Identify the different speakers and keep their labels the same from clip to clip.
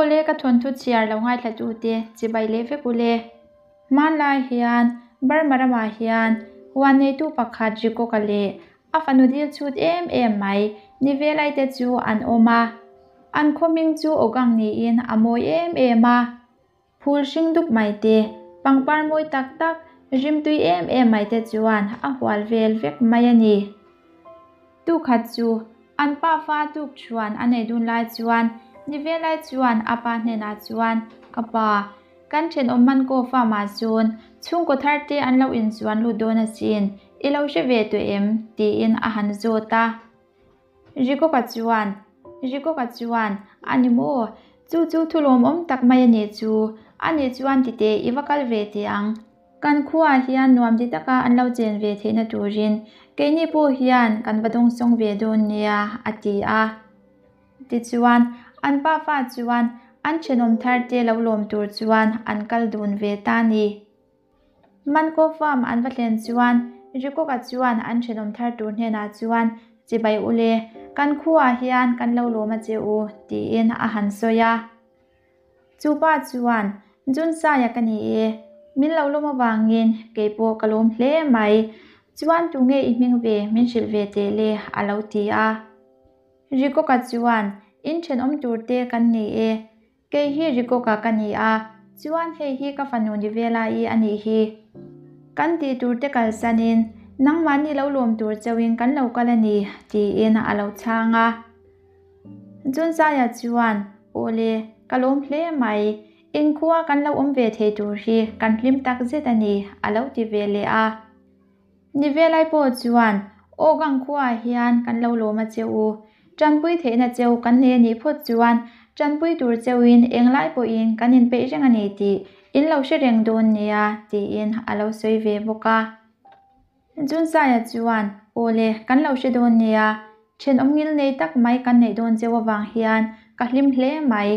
Speaker 1: Awle ka thawnthu chhiar lo ngaithla tute chibai leh vek ule. Hmanlai hian Burma ramah hian huan neitu pakhat Rikawka leh a fanu dil chhut em em mai ni velai te chu an awm a. An khaw hming chu Ogang niin a mawi em em a. Phul hring dup mai te, pangpar mawi tak tak, rimtui em em mai te chuan a hual vel vek mai a ni. Tukhat chu an pa fa tuk chuan a nei dun lai chuan ni ve lai chuan a pa hnenah chuan, Ka pa, kan thenawm Mankaw farm-ah sawn chhungkaw thar te an lo inchuan lut dawn asin, i lo hre ve tawh em? tiin a han zawt a. Rikoka chuan, Rikoka chuan, A ni maw? Chu chu thu lawmawm tak mai a nih chu. A nih chuan titeh i va kal ve teh ang. Kan khuaah hian nuam ti taka an lo chen ve theihna turin keini pawh hian kan va dawngsawng ve dawn nia, a ti a. Tichuan, an pafa chuan an thenawm tharte lo lawm tur chuan an kal dun ve ta a ni. Manko farm an va thlen chuan Rikoka chuan an thenawm thar tur hnenah chuan Chibai ule, kan khuaah hian kan lo lawm a che u, tiin a han sawi a. Chu pa chuan, Junsaia ka ni e, min lo lawm avangin kei pawh ka lawm hle mai. Chuan tunge i hming ve min hrilh ve teh le, a lo ti a. Rikoka chuan, In thenawm tur te kan ni e, Kei hi Rikoka ka ni a, chuan hei hi ka fanu ni Vela-i a nih hi. Kan tih tur te kalsanin nangmahni lo lawm tur chauhin kan lo kal a ni, tiin a lo chhang a. Junzaya chuan, Awle, ka lawm hle mai. Inkhua kan lo awm ve thei tur hi kan hlim tak zet a ni, a lo ti ve leh a. Ni velai pawh chuan aw gang khuaah hian kan lo lawm a che u. Tanpui theihna cheu kan nei a nih phawt chuan tanpui tur cheuin englai pawhin kan inpeih reng a ni tih in lo hre reng dawn nia tiin a lo sawi ve bawk a. Junsaia chuan aw le kan lo hre dawn nia, thenawm ngil nei tak mai kan neih dawn cheu avang hian ka hlim hle mai.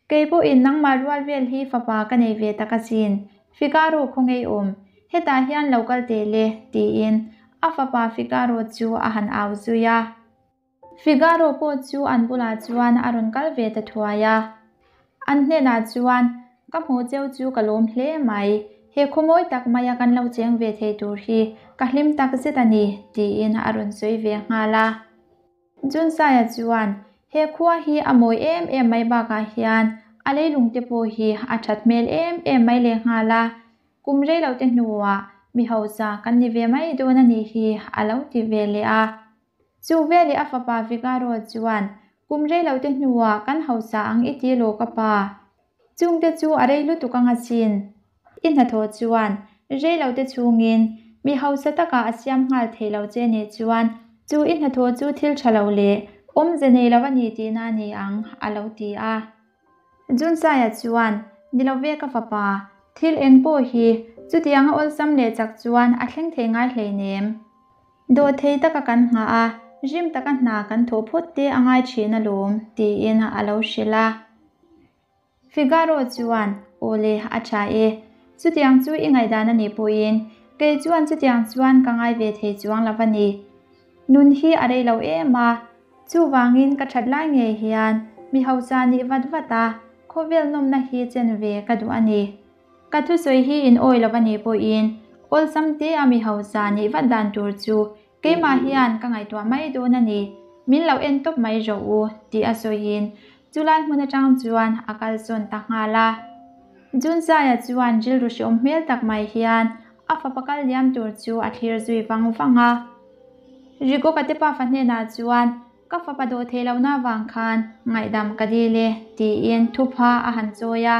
Speaker 1: Kei pawhin nangmah rual vel hi fapa ka nei ve tak asin, Figaro khaw ngei awm, hetah hian lo kal teh le, tiin a fapa Figaro chu a han au zui a. Figaro pawh chu an bulah chuan a rawn kal ve ta thuai a. An hnenah chuan, Ka hmuh cheu chu ka lawm hle mai, he khawmawi tak maia kan lo cheng ve thei tur hi ka hlim tak zet a ni, tiin a rawn sawi ve nghal a. Junsaia chuan, He khua hi a mawi em em mai bakah hian a leilung te pawh hi a that hmel em em mai lehnghal a, kum rei lo te hnuah mi hausa kan ni ve mai dawn a nih hi a lo ti ve leh a. Chu veleh a fapa Figaro chuan, Kum rei lo te hnuah kan hausa ang i ti law ka pa. Chungte chu a rei lutuk ang asin. I hnathawh chuan rei lo te chhungin mi hausa takah a siam nghal thei lo che nih chuan chu i hnathawh chu thil tha lo leh awmze nei lo a ni tihna a ni ang, a lo ti a. Junsaia chuan, Ni lo ve ka fapa, thil eng pawh hi chutianga awlsam leh chak chuan a thleng thei ngai hleinem. Dawhthei taka kan nghah a, rim taka hna kan thawh phawt te a ngai thin alawm, tiin a lo hrilh a. Figaro chuan, Awle, a tha e. Chutiang chu i ngaihdan a nih pawhin, kei chuan chutiang chuan ka ngai ve thei chuang lo a ni. Nun hi a rei lo em a, chuvangin ka that lai ngei hian mi hausa nih vat vat a, khawvel nawmna hi chen ve ka duh a ni. Ka thusawi hi in awi lo a nih pawhin, awlsam te a mi hausa nih vat dan tur chu Keimah hian ka ngaihtuah mai dawn a ni, min lo en tawp mai rawh u, tih a sawiin chulai hmun atang chuan a kalsawn ta nghal a. Junsaia chuan rilru hreawm hmel tak mai hian a fapa kal liam tur chu a thlir zui vang vang a. Rigoka te pafa hnenah chuan ka fapa dawh theih lohna avang khan ngaihdam ka dil e, tiin thupha a han chawi a.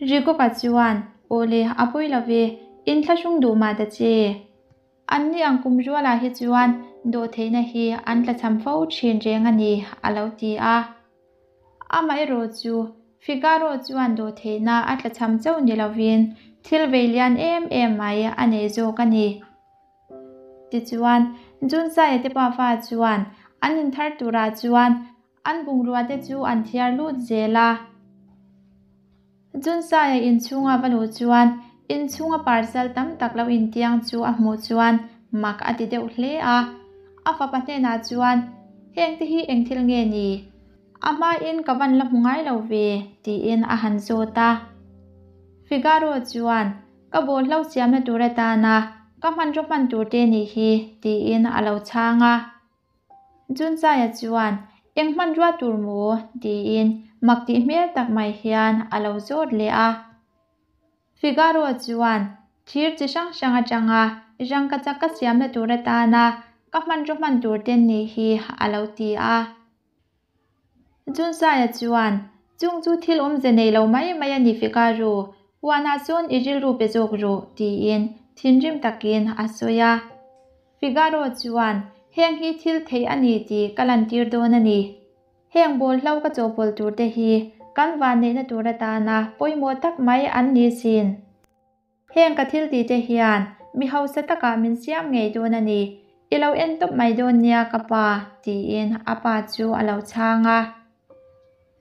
Speaker 1: Rigoka chuan, Awle, a pawi lo ve, inthlahrung duh mah ta che. Anni ang kum rualah hi chuan dawhtheihna hi an tlachham fo thin reng a ni, a lo ti a. Amaherawh chu, Figaro chuan dawhtheihna a tlachham chauh ni lovin thil vei lian em em mai a nei zawk a ni. Tichuan, Junsaia te pafa chuan an inthar turah chuan An bungrua te chu an thiar lut zel a. Junsaia inchhunga va luh chuan inchhunga parcel tam tak lo intiang chu a hmuh chuan mak a ti deuh hle a. A fapa hnenah chuan, Heng te hi eng thil nge ni? A hmain ka van la hmu ngai lo ve, tiin a han zawt a. Figaro chuan, Ka bawlhlo siamna tur atana ka hmanraw hman tur te nih hi, tiin a lo chhang a. Junzaya chuan, Eng hmanrua tur maw? tiin mak tih hmel tak mai hian a lo zawt leh a. Figaro chuan, Thir chi hrang hrang atanga rangkachak ka siamna tur atana ka hmanraw hman tur te nih hi, a lo ti a. Junzaya chuan, Chung chu thil awmze nei lo mai mai a ni Figaro, huanah sawn i rilru pe zawk rawh, tiin thinrim takin a sawi a. Figaro chuan, Heng hi thil theih a ni tih ka lantir dawn a ni. Heng bawlhlo ka chawhpawlh tur te hi kan vanneihna tur atana pawimawh tak mai an ni sin. Heng ka thil tih te hian mi hausa takah min siam ngei dawn a ni. I lo en tawp mai dawn nia ka pa, tiin a pa chu a lo chhang a.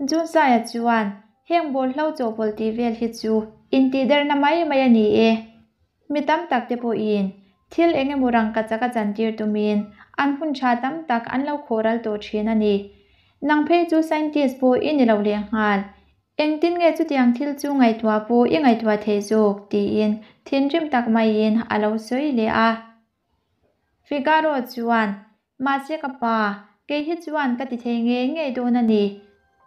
Speaker 1: Junsaia chuan, Heng bawlhlo chawhpawlh tih vel hi chu intihderna mai mai a ni e. Mi tam tak te pawhin thil eng emaw rangkachak a chantir tumin an hun tha tam tak an lo khawhral tawh thin a ni. Nang phei chu scientist pawh i ni lo lehnghal. Engtin nge chutiang thil chu ngaihtuah pawh i ngaihtuah theih zawk? tiin thinrim tak maiin a lo sawi leh a. Figaro chuan, Mahse ka pa, kei hi chuan ka ti thei ngei ngei dawn a ni.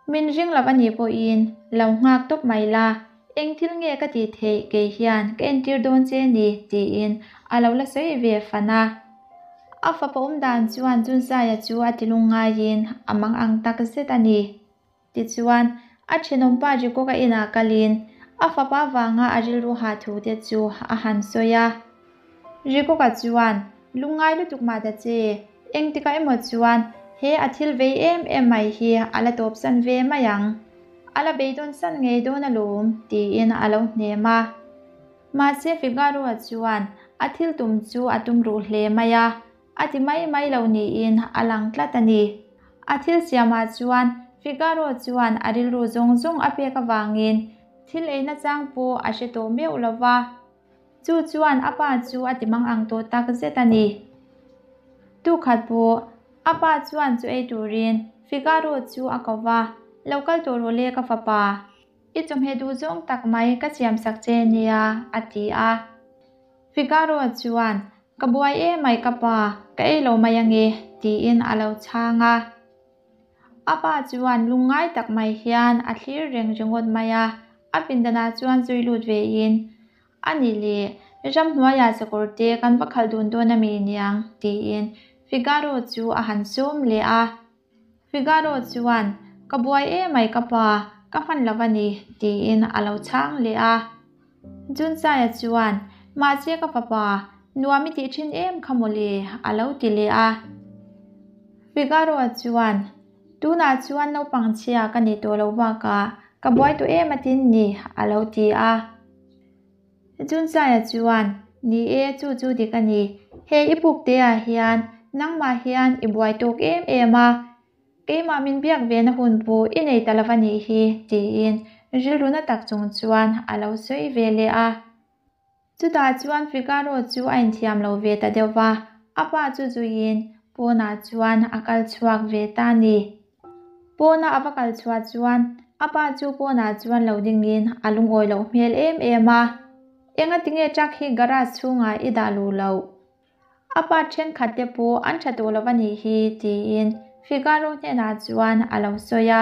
Speaker 1: Min ring lo a nih pawhin lo nghak tawp mai la, eng thil nge ka tih theih kei hian ka entir dawn che ni tiin a lo la sawi ve fan a. A fapa awm dan chuan Junzaya chu a ti lung ngaiin a mang ang tak zet a ni. Tichuan, a thenawmpa Rikawka inah kalin a fapa vanga a rilru hah thu te chu a han sawi a. Rikawka chuan, Lungngai lutuk mah ta che, engtikah emaw chuan he a thil vei em em mai hi a la tawpsan ve mai ang. A la beidawn san ngei dawn alawm, tiin a lo hnem a. Mahse Figaro-a chuan a thil tum chu a tum ruh hle mai a. A ti mai mai lo niin a lang tlat a ni. A thil siamah chuan Figaro chuan a rilru zawng zawng a pek avangin thil eina chang pawh a hre tawh meuh lo va. Chu chuan a pa chu a ti mang ang tawh tak zet a ni. Tukhat pawh a pa chuan chu ei turin Figaro chu a ko va, Lo kal tawh rawh le ka fapa. I chawhmeh duh zawng tak mai ka siamsak che nia, a ti a. Figaro chuan, Ka buai em mai ka pa, ka ei lo mai ange, tiin a lo chhang a. A pa chuan lungngai tak mai hian a thlir reng ringawt mai a, a pindanah chuan zui lut vein, A nih leh, ramhnuaiah sakawr te kan va khalh dun dawn ami niang, tiin Figaro chu a han sawm leh a. Figaro chuan, Ka buai em mai ka pa, ka hman lo a ni, tiin a lo chhang leh a. Junsaia chuan, Mahse ka fapa, nuam i tih thin em kha mawle, a lo ti leh a. Figaro chuan, Tunah chuan naupang chhia ka nih tawh lo bakah ka buai tawh em atin ni, a lo ti a. Junsaia chuan, Ni e, chu chu dik a ni. He i pukteah hian nangmah hian i buai tawk em em a, keimah min biak ve na hun pawh i nei ta lova nih hi, tiin rilru na tak chung chuan a lo sawi ve leh a. Chutah chuan Figaro chu a inthiam lo ve ta deuh va, a pa chu zuiin pawnah chuan a kal chhuak ve ta a ni. Pawna a va kal chhuah chuan a pa chu pawnah chuan lo dingin a lungawi loh hmel em em a, Engati nge truck hi garage chhungah i dah luh loh? A pa thenkhat te pawh an tha tawh lo a nih hi, tiin Figaro hnenah chuan a lo sawi a.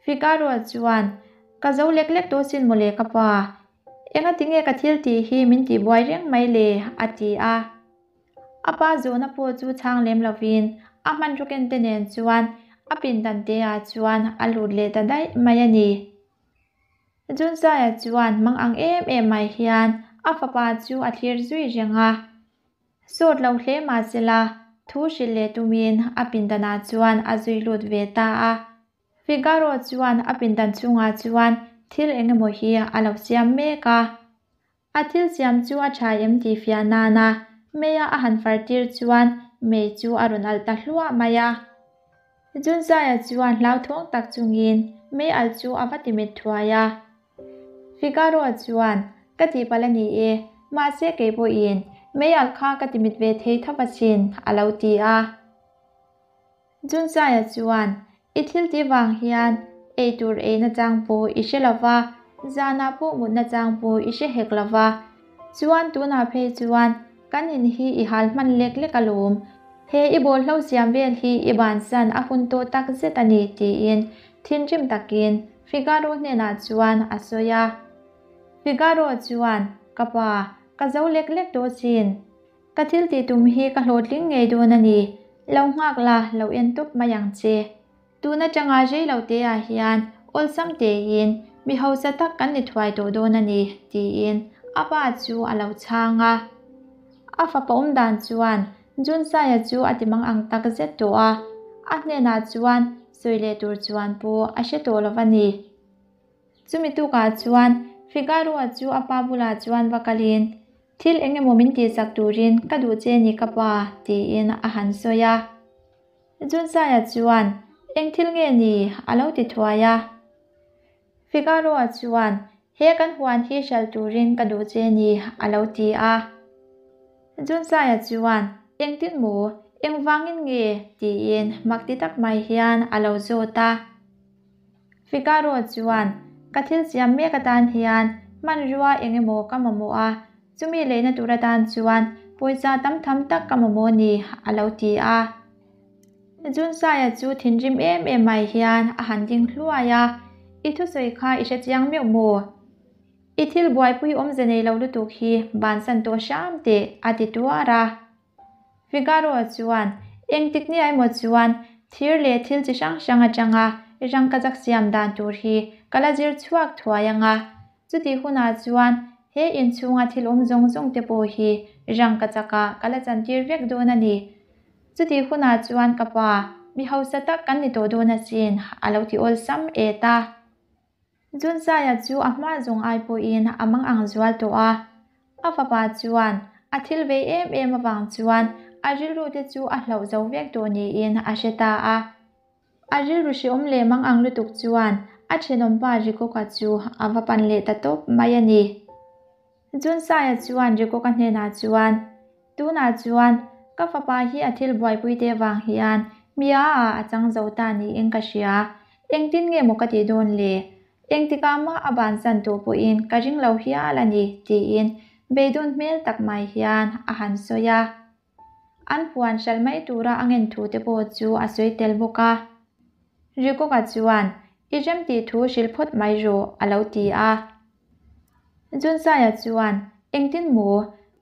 Speaker 1: Figaro chuan, Ka zo lek lek tawh sin mawle ka pa, engati nge ka thil tih hi min tihbuai reng mai le? a ti a. A pa zawhna pawh chu chhang lem lovin a hmanraw ken te nen chuan a pindan te ah chuan a lut leh ta daih mai a ni. Junsaia chuan mang ang em em mai hian a fapa chu a thlir zui reng a. Sawt lo hle mah sela thu hrilh leh tumin a pindan ah chuan a zui lut ve ta a. Figaro chuan a pindan chungah chuan thil eng emaw hi a lo siam mek a. A thil siam chu a tha em tih fiah nana meia a han far tir chuan mei chu a rawn alh ta hluah mai a. Junzaia chuan hlauthawng tak chungin mei alh chu a va ti mit thuai a. Figaro chuan, Ka tihpalh a ni e, mahse kei pawhin mei alh kha ka ti mit ve thei tho asin, a lo ti a. Junzaia chuan, I thil tih vang hian ei tur ei nachang pawh i hre lova, zanah pawh mut nachang pawh i hre hek lova. Chuan tunah phei chuan kan in hi i hal hman lek lek alawm. He i bawlhlo siam vel hi i bansan a hun tawh tak zet a ni tiin thinrim takin Figaro hnenah chuan a sawi a. Figaro chuan, Ka pa, ka zo lek lek tawh chin. Ka thil tih tum hi ka hlawhtling ngei dawn a ni. Lo nghak la, lo en tawp mai ang che. Tun atanga rei lo te ah hian awlsam tein mi hausa tak kan ni thuai tawh dawn a ni, tiin a pa chu a lo chhang a. A fapa awm dan chuan Junsaia chu a ti mang ang tak zet tawh a, a hnenah chuan sawi leh tur chuan pawh a hre tawh lo va ni. Chumi tukah chuan Figaro-a chu a pa bulah chuan va kalin, Thil eng emaw min tihsak turin ka duh che ni ka pa, tiin a han sawi a. Junsaia chuan, Eng thil nge ni? a lo ti thuai a. Figaro-a chuan, He kan huan hi hralh turin ka duh che ni, a lo ti a. Junsaia chuan, Engtin maw? Engvangin nge? tiin mak ti tak mai hian a lo zawt a. Figaro chuan, Ka thil siam mek atan hian hmanrua eng emaw ka mamawh a, chumi leina tur atan chuan pawisa tam tham tak ka mamawh ni, a lo ti a. Junsaia chu thinrim em em mai hian a han ding hluai a, I thusawi kha i hrechiang meuh maw? I thil buaipui awmze nei lo lutuk hi bansan tawh hram teh, a ti tuar a. Figaro chuan engtik ni emaw chuan thir leh thil chi hrang hrang atanga rangkachak siam dan tur hi ka la zir chhuak thuai ang a, chutih hunah chuan he inchhunga thil awm zawng zawng te pawh hi rangkachakah ka la chantir vek dawn a ni. Chutih hunah chuan ka pa, mi hausa tak kan ni tawh dawn asin, a lo ti awlsam et a. Junsaia chu a hma zawng ai pawhin a mang ang zual tawh a. A fapa chuan a thil vei em em avang chuan a rilru te chu a hlauh zo vek tawh niin a hre ta a. A rilru hreawm leh mang ang lutuk chuan a thenawmpa Rikoka chu a va pan leh ta tawp mai a ni. Junsaia chuan Rikoka hnenah chuan, Tunah chuan ka fapa hi a thil buaipui te vang hian mi a ah a chang zo ta niin ka hria. Engtin nge maw ka tih dawn le? Engtikah mah a bansan tawh pawhin ka ring lo hial a ni, tiin beidawn hmel tak mai hian a han sawi a. An huan hralh mai tura a ngen thu te pawh chu a sawi tel bawk a. Rikoka chuan, I rem tih thu hrilh phawt mai rawh, a lo ti a. Junsaia chuan, Engtin maw?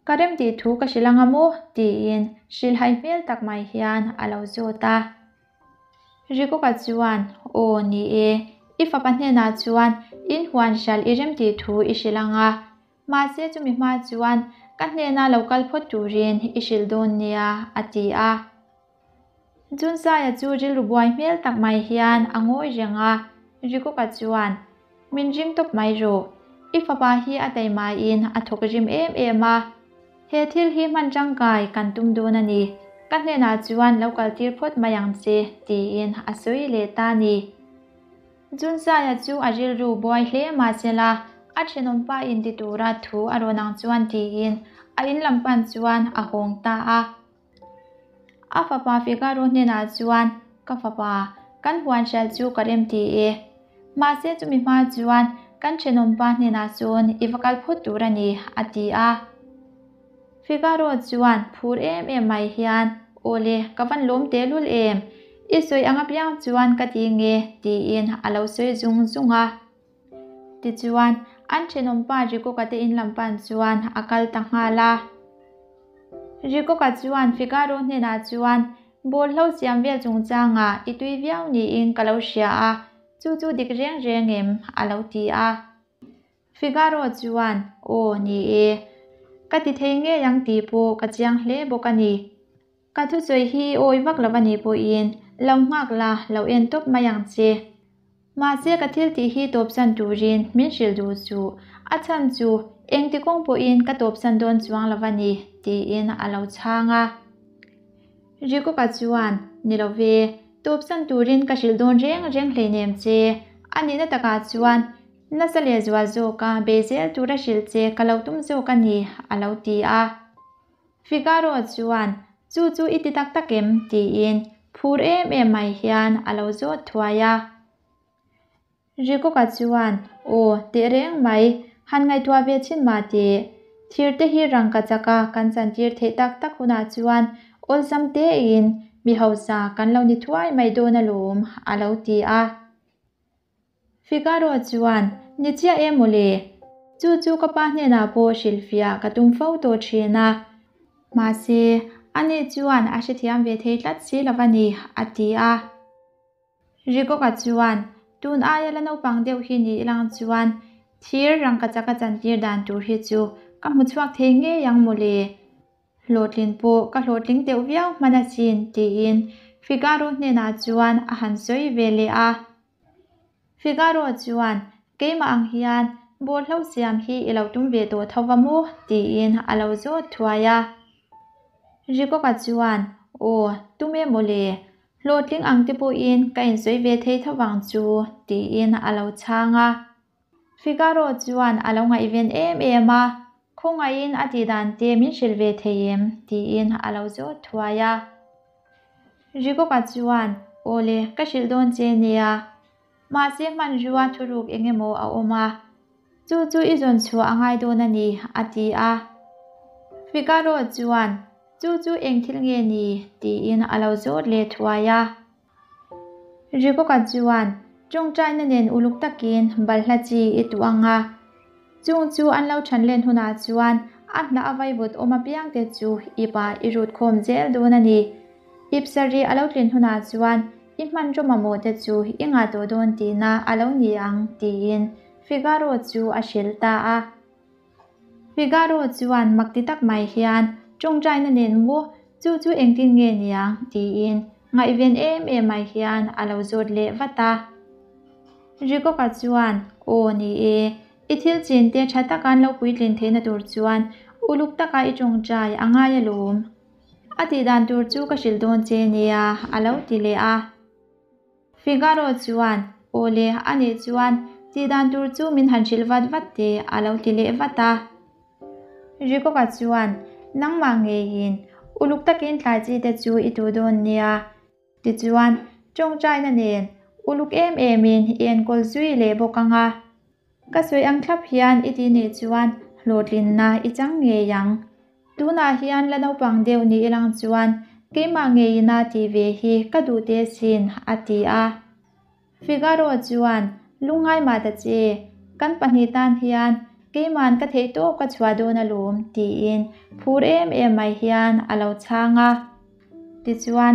Speaker 1: Ka rem tih thu ka hrilh anga maw? tiin hrilhhai hmel tak mai hian a lo zawt a. Rikoka chuan, Aw, ni e, i fapa hnenah chuan in huan hralh i rem tih thu i hrilh anga, mahse chumi hma chuan ka hnena lo kal phawt turin i hrilh dawn nia, a ti a. Junsaia chu rilru buai hmel tak mai hian a ngawi reng a, Rikoka chuan, Min ring tawp mai rawh, i fapa hi a taimaiin a thawk rim em em a, he thil hi hman tangkai kan tum dawn a ni, ka hnenah chuan lo kaltir phawt mai ang che, tiin a sawi leh ta a ni. Junsaia chu a rilru buai hle mahsela a thenawmpa inti tura thu a rawn ang chuan tiin a in lam pan chuan a hawng ta a. A fapa Figaro hnenah chuan, Ka fapa, kan huan hrial chu ka rem ti e. Mahse chumi hma chuan kan thenawmpa hnenah sawn i va kal phawt tur a ni, a ti a. Figaro chuan phur em em mai hian, Awle, ka van lawm tehlul em? I sawi ang apiang chuan ka ti nge, tiin a lo sawi zung zung a. Tichuan, an thenawmpa Rikoka te in lam pan chuan a kal ta nghal a. Rikoka chuan Figaro hnenah chuan, Bawlhlo siam vel chungchangah i tui viau niin ka lo hria a, chu chu dik reng reng em? a lo ti a. Figaro chuan, Aw, ni e. Ka ti thei ngei ang tih pawh ka chiang hle bawk a ni. Ka thusawi hi i awi vak lo a nih pawhin lo nghak la, lo en tawp mai ang che. Mahse ka thil tih hi tawpsan turin min hrilh duh suh, a chhan chu engti kawng pawhin ka tawpsan dawn chuang lo a ni, tiin a lo chhang a. Rikoka chuan, Ni lo ve, tawpsan turin ka hrilh dawn reng reng hleinem che, a nihna takah chuan nasa leh zual zawka bei zel tura hrilh che ka lo tum zawk a ni, a lo ti a. Figaro chuan, Chu chu i ti tak tak em? tiin Phur em em mai hian a lo zawt thuai a. Rikoka chuan, Aw, tehreng mai, han ngaihtuah ve chhin mah teh. Thir te hi rangka chaka kan chantir theih tak tak hunah chuan awlsam tein mi hausa kan lo ni thuai mai dawn alawm, a lo ti a. Figaro chuan, Ni chiah em maw le? Chu chu ka pa hnenah pawh hrilhfiah ka tum fo tawh thin a. Mahse, ani chuan a hrethiam ve thei tlat si lo a ni, a ti a. Rikoka chuan, Tun aia la naupang deuh hi ni ilang chuan thir rangkachak a chantir dan tur hi chu ka hmu chhuak thei ngei ang maw le? Hlawhtlin pawh ka hlawhtling deuh viau hman asin, tiin Figaro hnenah chuan a han sawi ve leh a. Figaro chuan, Keimah ang hian bawlhlo siam hi i lo tum ve tawh tho va maw? tiin a lo zawt thuai a. Rikoka chuan, Aw, tum em aw le? Hlawhtling ang te pawhin ka insawi ve thei tho vang chu, tiin a lo chhang a. Figaro chuan a lo ngaihven em em a, Khawngaihin a tih dan te min hrilh ve thei em? tiin a lo zawt thuai a. Rikoka chuan, Aw le, ka hrilh dawn che nia. Mahse hmanrua thuruk eng emaw a awm a, chu chu i zawn chhuah a ngai dawn a ni, a ti a. Figaro chuan, Chu chu eng thil nge ni? tiin a lo zawt leh thuai a. Rikoka chuan, Tawngtaina nen uluk takin balhla chi i tuh ang a. Chung chu an lo than len hunah chuan a hnah a vaivut awm apiangte chu i pa i rut khawm zel dawn a ni. Ip sarih a lo tlin hunah chuan i hmanraw mamawh te chu i ngah tawh dawn tihna a lo ni ang, tiin Figaro chu a hrilh ta a. Figaro chuan mak ti tak mai hian, Tawngtaina nen maw? Chu chu engtin nge niang? tiin ngaihven em em mai hian a lo zawt leh vat a. Rikoka chuan, Aw ni e, i thil chin te tha taka an lo puitlin theihna tur chuan uluk taka i tawngtai a ngai alawm. A tih dan tur chu ka hrilh dawn che nia, a lo ti leh a. Figaro chuan, Aw le, a nih chuan tih dan tur chu min han hrilh vat vat teh, a lo ti leh vat a. Rikoka chuan, Nangmah ngeiin uluk takin thlai chi te chu i tuh dawn nia. Tichuan, tawngtaina nen uluk em emin i enkawl zui leh bawk ang a. Ka sawi ang thlap hian i ti nih chuan hlawhtlinna i chang ngei ang. Tunah hian la naupang deuh ni ilang chuan keimah ngeina tih ve hi ka duh teh sin, a ti a. Figaro chuan, Lungngai mah ta che, kan pahnih tan hian keiman ka theih tawp ka chhuah dawn alawm, tiin phur em em mai hian a lo chhang a. Tichuan,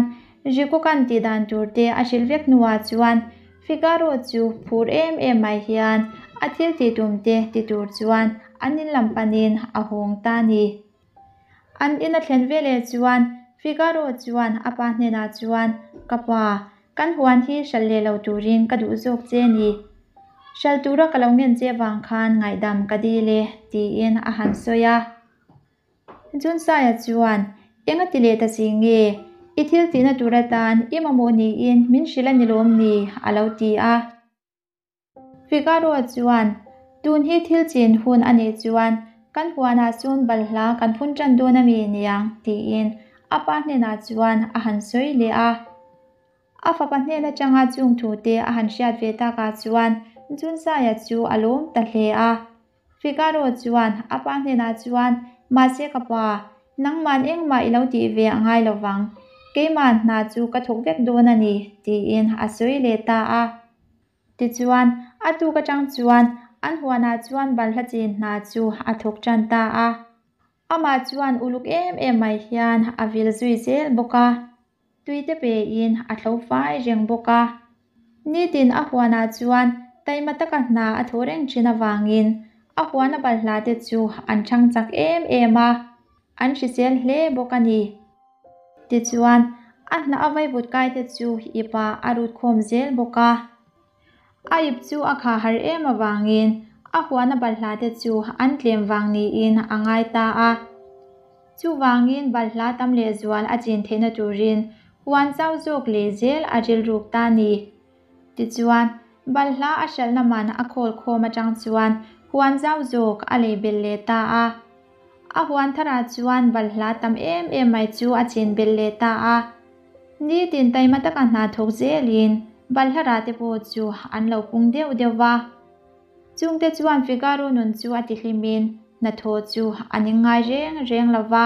Speaker 1: Rikukan tih dan tur te a hrilh vek hnuah chuan Figaro chu phur em em mai hian a thil tih tum te ti tur chuan an in lam panin a hawng ta a ni. An in a thlen veleh chuan Figaro chuan a pa hnenah chuan, Ka pa, kan huan hi hralh leh lo turin ka duh zawk che a ni. Hralh tura ka lo ngen che vang khan ngaihdam ka dil e, tiin a han sawi a. Junsaia chuan, Eng a ti leh ta si nge? I thil tihna tur atan i mamawh niin min hrilh a ni lawm ni? a lo ti a. Figaro chuan, Tun hi thil chin hun a nih chuan kan huanah sawn balhla kan phun tan dawn a mi niang? tiin a pa hnenah chuan a han sawi leh a. A fapa hnen atanga chung thute a han hriat ve takah chuan Junsaia chu a lawm ta hle a. Figaro chuan a pa hnenah chuan, Mahse ka pa, nangman engmah i lo tih ve a ngai lo vang. Keimah hna chu ka thawk vek dawn a ni, tiin a sawi leh ta a. Tichuan, a tuk atang chuan an huanah chuan balhla chin hna chu a thawk tan ta a. Amah chuan uluk em em mai hian a vil zui zel bawk a. Tui te pein a tlo fai reng bawk a. Nitin a huanah chuan taima taka hna a thawh reng thin avangin a huana balhla te chu an thang chak em em a, an hrisel hle bawk a ni. Tichuan, a hna a vaivut kai te chu ipa a rut khawm zel bawk a. A ip chu a khah har em avangin a huana balhla te chu an tlem vang niin a ngai ta a. Chuvangin balhla tam lehzual a chin theihna turin huan zau zawk leh zel a rilruk ta ni. Tichuan, balhla a hralhna man a khawl khawm atang chuan huan zau zawk a lei belh leh ta a. A huan tharah chuan balhla tam em em mai chu a chin belh leh ta a. Nitin taima taka hna thawk zelin balhla rah te pawh chu an lo pung deuh deuh va. Chungte chuan Figaro nun chu a tihlimin hnathawh chu a ning ngai reng reng lo va.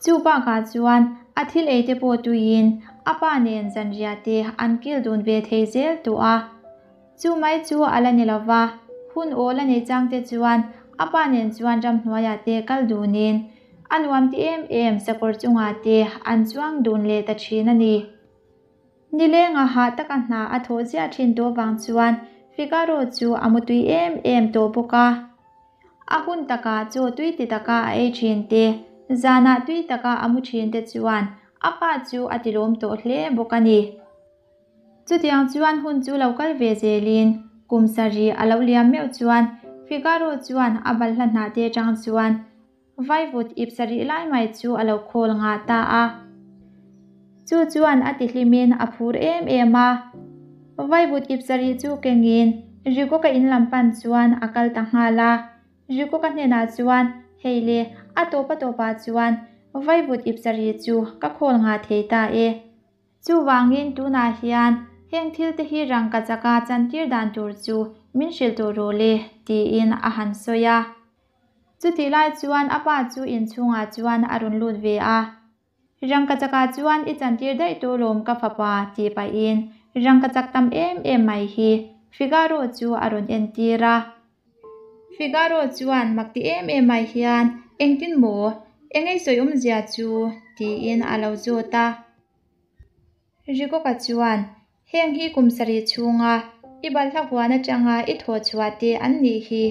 Speaker 1: Chu bakah chuan a thil ei te pawh tuiin a pa nen zanriah te an kil dun ve thei zel tawh a. Chu mai chu a la ni lo va, hun awl a nei chang te chuan a pa nen chuan ramhnuaiah te kal dunin a nuam ti em em sakawr chungah te an chuang dun leh ta thin a ni. Nilenga hah taka hna a thawh ziah thin tawh vang chuan Figaro chu a mutui em em tawh bawk a. A hun takah chaw tui ti taka a ei thin te, zanah tui taka a mu thin te chuan a pa chu a tilawm tawh hle bawk a ni. Chutiang chuan hun chu lo kal ve zelin kum sarih a lo liam meuh chuan Figaro chuan a balhla hnah te atang chuan Vaivut ip sarih lai mai chu a lo khawl ngah ta a. Chu chuan a tihlimin a phur em em a. Vaivut ip sarih chu kengin Rikoka in lam pan chuan a kal ta nghal a. Rikoka hnenah chuan, Hei le, a tawp a tawpah chuan vaivut ip sarih chu ka khawl ngah thei ta e. Chuvangin tunah hian heng thil te hi rangka chaka chantir dan tur chu min hrilh tawh rawh le, tiin a han sawi a. Chutih lai chuan a pa chu inchhungah chuan a rawn lut ve a. Rangka chakah chuan i chantir daih tur lawm ka fapa tih pahin rangka chak tam em em mai hi Figaro chu a rawn entir a. Figaro chuan mak ti em em mai hian engtin maw engei sawi awmzia chu tiin a lo zawt a. Rikoka chuan Heng hi kum sarih chhunga i balhla huan atanga i thawh chhuah te an nih hi.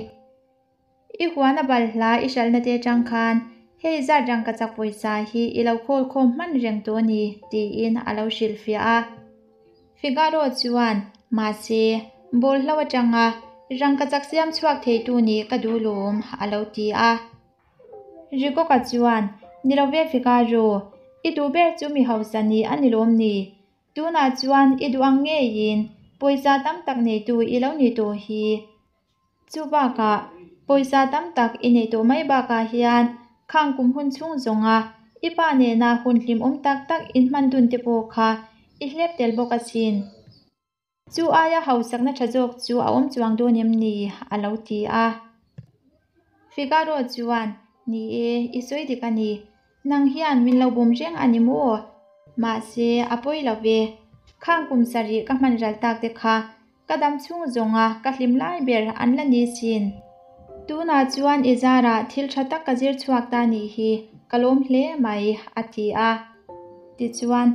Speaker 1: I huan a balhla i hralhna te atang khan hei zat rangkachak pawisa hi i lo khawl khawm hman reng tawh a ni tiin a lo hrilhfiah a. Figaro chuan, Mahse, bawlhlo atanga rangkachak siam chhuak theitu nih ka duh lawm a lo ti a. Rikoka chuan, Ni lo ve Figaro, i duh ber chu mi hausa nih a ni lawm ni? Tunah chuan i duh ang ngeiin pawisa tam tak neitu i lo ni tawh hi. Chu bakah, pawisa tam tak i neih tawh mai bakah hian khang kum hun chhung zawnga i pa nena hun hlimawm tak tak inhman dun te pawh kha i hlep tel bawk asin. Chu aia hausakna tha zawk chu a awm chuang dawn em ni? a lo ti a. Figaro chuan, Ni e, i sawi dik a ni. Nang hian min lo bum reng a ni maw? Mahse, a pawi lo ve. Khang kum sarih ka hman ral tak te kha ka dam chhung zawnga ka hlim lai ber an la ni sin. Tunah chuan i zarah thil tha tak ka zir chhuak ta nih hi ka lawm hle mai, a ti a. Tichuan,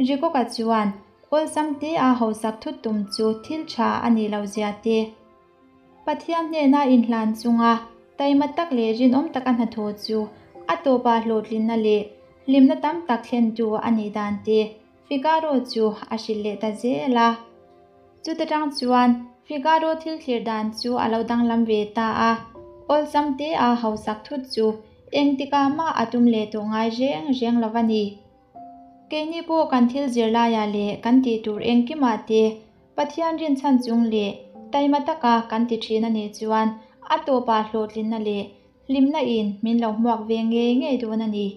Speaker 1: Rikoka chuan awlsam te a hausak thut tum chu thil tha a nih loh zia te. Pathian hnena inhlan chunga taima tak leh rinawm taka hnathawh chu a tawpah hlawhtlinna leh hlimna tam tak thlentu a nih dan te Figaro chu a hrilh leh ta zel a. Chuta tang chuan Figaro thil thlir dan chu a lo danglam ve ta a, awlsam te a hausak thut chu engtikah mah a tum leh tawh ngai reng reng lo a ni. Keini pawh kan thil zirlaiah leh kan tih tur engkimah te Pathian rinchhan chung leh taima taka kan ti thin a nih chuan a tawpah hlawhtlinna leh hlimna in min lo hmuak ve ngei ngei dawn a ni.